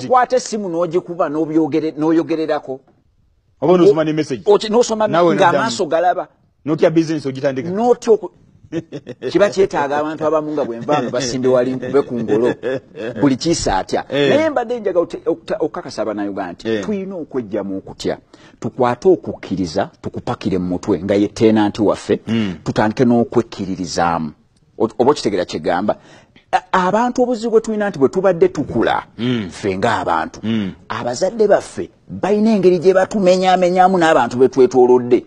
N'okwata essimu n'ogikuba n'oyogererako. Oba n'osoma ne message. N'osoma ng'amaaso galaba. N'otya bizinesi ogitandika. N'otya kiba kyetaaga abantu abamu nga bwenvaano basimbe wali nkube ku ngolo buli kiisa atya. Naye mbadde njagala okukakasa Bannayuganda nti tulina okwejjamu okutya, tukwate okukkiriza, tukupakire mu mutwe nga ye tenanti waffe, tutandike n'okwekkiririzaamu. Oba okitegeera kyegamba abantu obuzibu bwe tulina nti bwe tubadde tukula ffe ng'abantu, abazadde baffe balina engeri gye batumenyaamenyamu n'abantu be twetoolodde,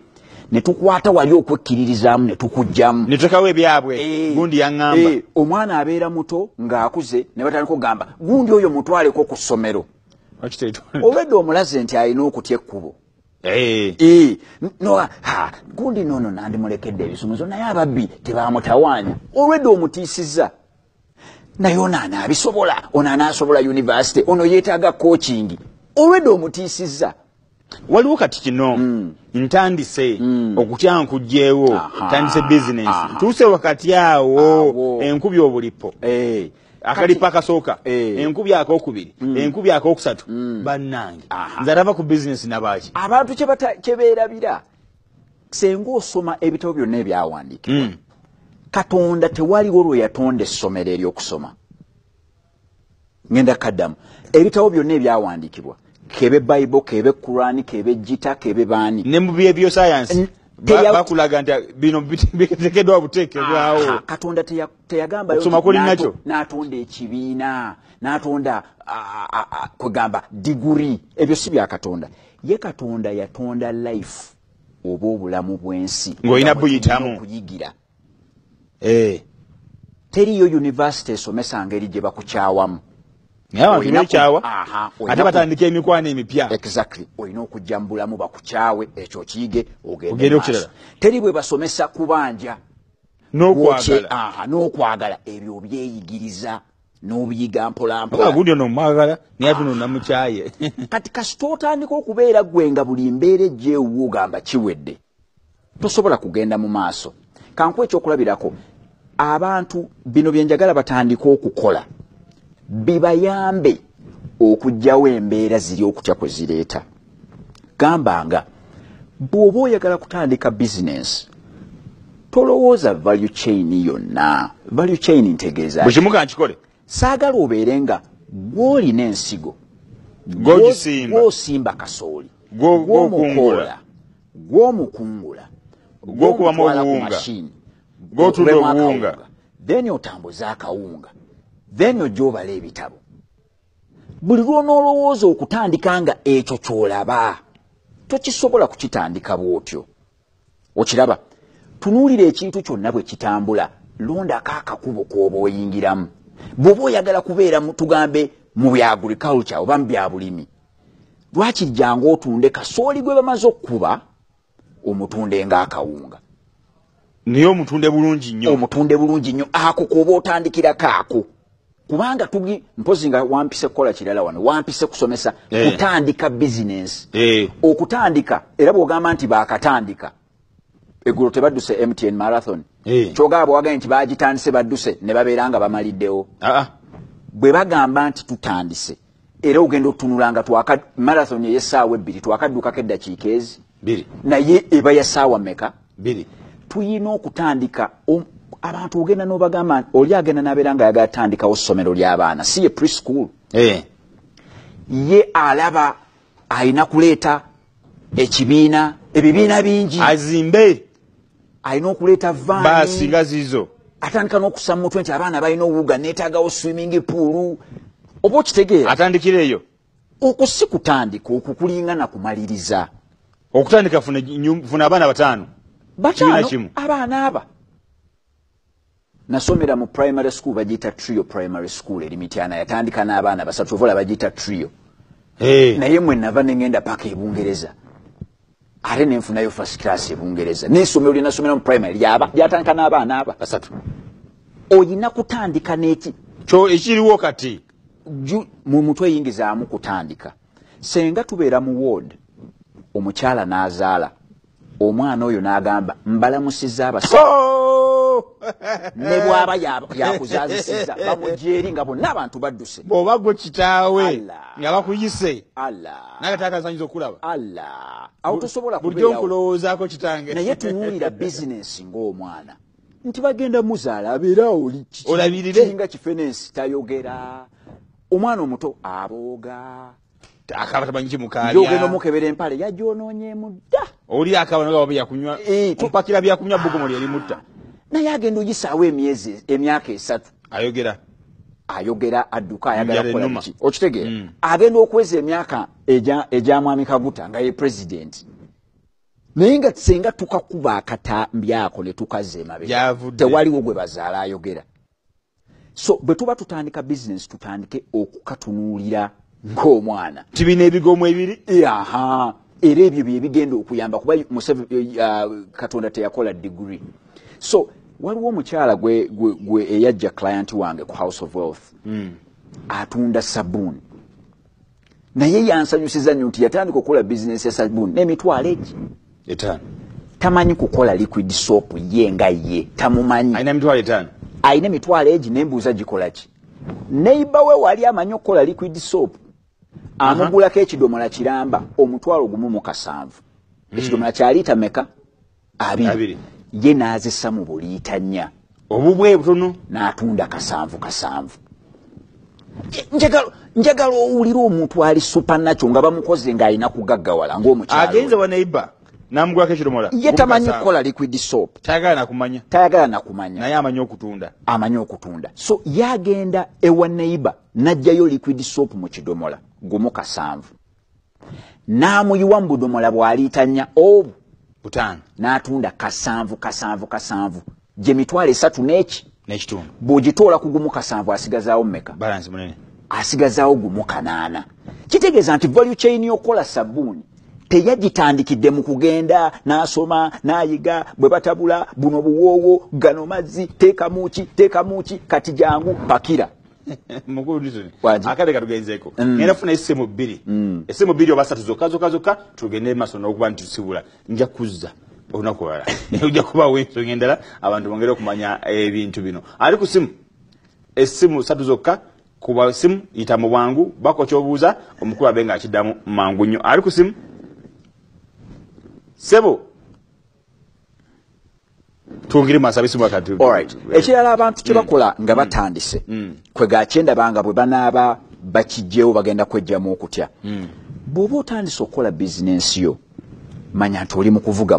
ne tukwata wali okwekkiririzaamu ne tukugjamu ne tutekawo ebyabwe. Gundi yaŋŋamba omwana abeera muto ng'akuze ne batandika okugamba gundi oyo mutwaleko ku ssomero, olwedde omulaze nti alina okutya ekkubo. Gundi nono nandimulekedde ebisumuzo naye ababbi tebamutawaanya, olwedde omutiisizza naye ono anaabisobola, ono anaasobola yunivasite, ono yeetaaga coaching, olwedde omutiisizza. Waliwo kati kino ntandise okutya nkugyewo, ntandise bizinesi, tuuse wakati awo enkubi obulipo akalipo akasooka, enkubi akokubiri, enkubi akokusatu, bannange nze atava ku bizinesi nabaaki. Abantu kyebeerabira senga osoma ebitabo byonna ebyawandiikibwa, Katonda tewaliwo lwe yatonda essomero ery'okusoma. Ngenda kaddamu ebitabo byonna ebyawandiikibwa, kebe Bible, kebe Kurani, kebe Gita, kebe baani, ne mu byesayansi bakulaga nti bino biteekeddwa buteekebwawo. Katonda teyagamba n'atonda ekibiina, n'atonda kwegamba diguri, ebyo si bya Katonda. Ye Katonda yatonda life oba obulamu bw'ensi ng'olina buyitamu okuyigira. Teriyo university esomesa ngeri gye bakukyawamu. Ate batandika emikwano emipya. Exactly. Olina okujja mu bulamu bakukyawe, ekyo okiyige ogende maaso. Teri bwe basomesa kubanja n'okwagala, ebyo obyeyigiriza n'obiyiga mpola mpola. Gundi ono mwagala naye ate ono namukyaye. Kati kasita otandika okubeera ggwe nga buli mbeera ejja ewuwo ogamba kiwedde, tosobola kugenda mu maaso. Kankuwe ekyokulabirako, abantu bino bye njagala batandike okukola bibayambe okuggyawo embeera ziri okutya kwe zireeta. Gamba nga bw'oba oyagala kutandika bizinensi, tolowooza value chain yonna. Value chain ntegeeza buli kimu kankikole. Saagala obeere nga gw'olina ensigo, gw'osimba kasooli, gw'omukoola, gw'omukungula, gw'okubamu obuwunga, gw'otunda obuwunga, then otambuze akawunga, then ojja obala ebitabo. Buli lw'onoolowooza okutandika nga ekyo ky'olaba tokisobola kukitandika bw'otyo. Okiraba, tunuulira ekintu kyonna bwe kitambula, londako akakubo k'oba oyingiramu. Bw'oba oyagala kubeera tugambe mu bya agriculture oba mu bya bulimi, lwaki jjanga otunde kasooli gwe bamaze okkuba omutunde ng'akawunga? Naye omutunde bulungi nnyo. Omutunde bulungi nnyo, ako k'oba otandikirako ako. Kubanga tugi mpozi nga wampise kukola kirala wano, wampise kusomesa kutandika bizinensi. Okutandika era bw'ogamba nti baakatandika, eggulo tebadduse MTN marathon. Kyogamba bw'ogambye nti baagitandise badduse ne babeera nga bamaliddewo. Bwe bagamba nti tutandise, era ogenda otutunula nga twaka marathon ey'essaawa 2 twakaddukako eddakiika ezi naye eba ya ssaawa mmeka? 2. Tuyina okutandika. Abantu ogenda n'obagamba oli agenda n'abeera nga ayagala tandikawo ssomero ly'abaana, si ye preschool. Ye alaba alina kuleeta ekibiina, ebibiina bingi, azimbe, alina okuleeta vaani, baasi nga zizo, atandika n'okussa mu mutwe nti abaana balina owuga, neetaagawo swimming pool. Oba okitegeera? Atandikira eyo. Okwo si kutandika, okwo kulinga na kumaliriza. Okutandika funa abaana 5. 5 abaana aba. Nasomera mu primary school bagiyita Trio Primary School eri Mityana, yatandika n'abaana 3, ovola bagiyita Trio. Naye mwe nava ne ngenda paka e Bungereza, ate ne nfunayo first class e Bungereza. N'essomero lye nasomera mu primary lyatandika n'abaana aba 3. Oyina kutandika n'eki kyo ekiriwo kati mu mutwe yingizaamu kutandika. Senga tubeera mu ward, omukyala n'azaala omwana oyo n'agamba mbalamusizza abasajja. Ne bw'aba yakuzaazisizza bamugye eri nga bonna abantu badduse. Bw'oba gwe kitaawe nga bakuyise n'akataakasanyiza okulaba. Allah, awo tosobola kubeerawo. Bulijjo nkulowoozaako kitange. Naye tunuulira bizinensi ng'omwana nti bagenda muzaala abeerawo olabirire kiringa kifenensi tayogera. Omwana omuto abooga akaba tamanyi kimukaabya. Ogenda omukebera empale yagyonoonyeemu dda. Oli akaba nga byakunywa mpakira byakunywa bbugumu lye limutta. Naye agenda ogisaawo emyezi emyaka 3 ayogera ayogera adduka ayagala kukola biki okitegeera. Agenda okweza emyaka egya Mwami Kaguta nga ye president, naye nga senga tukakuba akatambi ako ne tukazza emabega tewaliwo gwe bazaala ayogera. So bwe tuba tutandika bizinensi tutandike okukatunuulira ng'omwana. Tibina ebigomo ebiri. Aha, era ebyo bye bigenda okuyamba kuba Katonda teyakola degree. So waliwo omukyala gwe eyajja client wange ku House of Wealth atunda sabbuuni, naye yansanyusiza nnyo nti yatandika okukola bizinensi ya sabbuuni n'emitwalo egi 5. Tamanyi kukola liquid soap ye nga ye tamumanyi. Alina emitwalo 5. Alina emitwalo egi nembuuza gikola ki. Neighbor we wali amanyi okukola liquid soap amugulako ekidomola kiramba 1,700. Ekidomola kya liita meka? 2. Ye n'azissa mu buliita 4. Obubwe butono n'atunda 7 7. Njagala owulire omuntu ali supernatural nga bamukoze ng'alina kugaggawala ng'omukyalo. Agenze wa neighbor namugulako ekidomola. Ye tamanyi kukola liquid soap. Tayagala nakumanya. Tayagala nakumanya. Naye amanyi okutunda. Amanyi okutunda. So yagenda ewa neighbor n'aggyayo liquid soap mu kidomola 1.7. N'amuyiwa mu budomola bwa liita 4 obu 5. N'atunda 7 7 7 gye mitwalo 3 n'eki n'ekitundu. Bw'ogitoola ku 1.7 asigazaawo mmeka? Balance munene. Asigazaawo 1.8. Kitegeeza nti value chain y'okukola sabbuuni teyagitandikidde mu kugenda n'asoma n'ayiga bwe batabula buno buwoowo gano mazzi teekamuki teekamuki kati jangu pakira. Mukulu Newton, akade katugenzeeko ngenda funa essimu 2 essimu 2 oba 3 zokka zokka zokka tugende maaso n'okuba nti tusibula. Nja kuzza olunaku olulala ojja kubaawo ensonga endala abantu bongere okumanya ebintu bino. Ali ku simu essimu 3 zokka kuba simu yita mu bwangu bako kyobuuza omukulu abe ng'akiddamu mangu nnyo. Ali ku simu sebo tungire masabisi wakati. Alright. Ekirala abantu kye bakola nga batandise kwega kyendabanga bwe banaaba bakijjewo bagenda kwejjamu okutya. Bw'oba otandise okukola bizinensi yo manya nti oli mu kuvuga